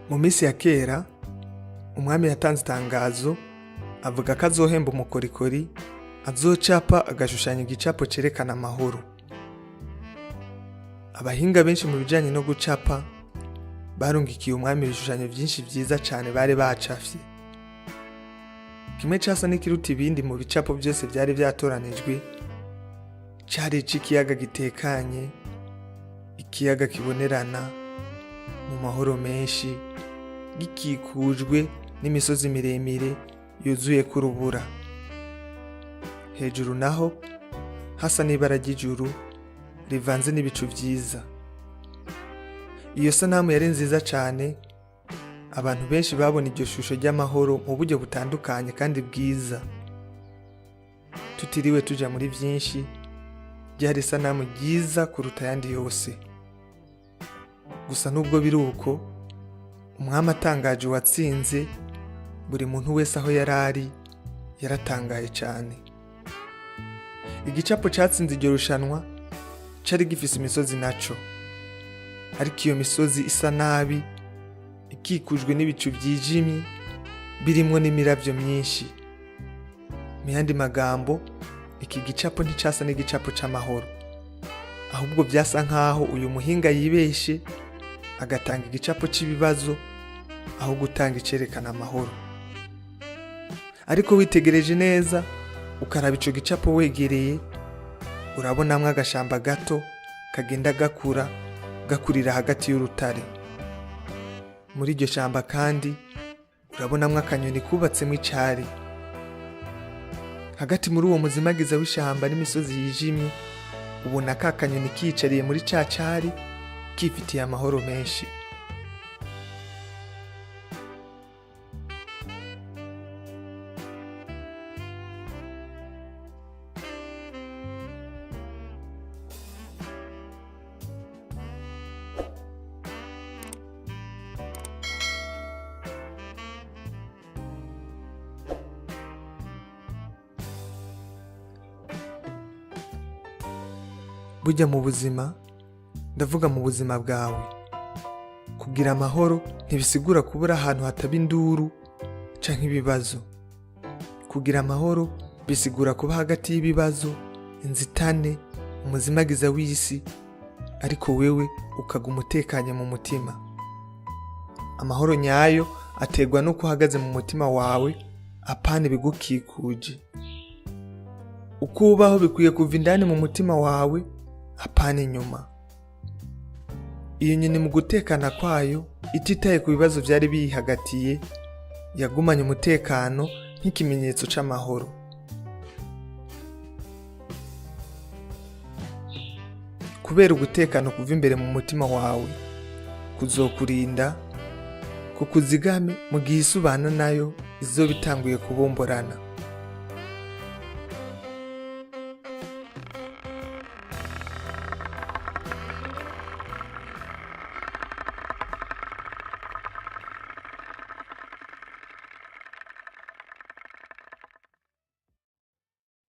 Mu minsi ya kera, umwami yatanze itangazo avuga ko azohemba umukorikori azocapa agashushanya igicapo cerekana amahoro. Abahinga benshi mu bijanye no gucapa barungikiye umwami ibishushanyo vyinshi vyiza cane bari bacafye. Kimwe casa n'ikiruta ibindi mu bicapo vyose vyari vyatoranijwe cari ic'ikiyaga gitekanye, ikiyaga kibonerana mu mahoro menshi, gikikujwe n'imisozi miremire yuzuyeko urubura. Hejuru naho hasa n'ibara ry'ijuru rivanze n'ibicu vyiza. Iyo sanamu yari nziza cane, abantu benshi babona iryo shusho ry'amahoro mu buryo butandukanye kandi bwiza. Tutiriwe tuja muri vyinshi, ryari isanamu ryiza kuruta ayandi yose. Gusa nubwo biri uko, umwami atangaje uwatsinze, buri muntu wese aho yari ari yaratangaye cane. Igicapo catsinze iryo rushanwa cari gifise imisozi naco, ariko iyo misozi isa nabi, ikikujwe n'ibicu vyijimye birimwo n'imiravyo myinshi. Mu yandi magambo, iki gicapo nticasa n'igicapo c'amahoro, ahubwo vyasa nkaho uyu muhinga yibeshe agatanga igicapo c'ibibazo aho gutanga icerekana amahoro. Ariko witegereje neza ukaraba ico gicapo wegereye, urabonamwo agashamba gato kagenda gakura gakurira hagati y'urutare. Muri iryo shamba kandi urabonamwo akanyoni kubatsemwo icari. Hagati muri uwo muzimagiza w'ishamba n'imisozi yijimye, ubona ka kanyoni kiyicariye muri ca cari kifitiye amahoro menshi. Burya mu buzima, ndavuga mu buzima bwawe, kugira amahoro ntibisigura kubura ahantu hataba induru canke ibibazo. Kugira amahoro bisigura kuba hagati y'ibibazo, inzitane, umuzimagiza w'isi, ariko wewe ukaguma utekanye mu mutima. Amahoro nyayo aterwa n'uko uhagaze mu mutima wawe, apana ibigukikuje. Uko ubaho bikwiye kuva indani mu mutima wawe, apana inyuma. Iyo nyoni mu gutekana kwayo, ititaye ku bibazo vyari biyihagatiye, yagumanye umutekano nk'ikimenyetso c'amahoro. Kubera ugutekana kuva imbere mu mutima wawe, kuzokurinda, kukuzigame mu gihe isi ubana nayo izoba itanguye kubomborana.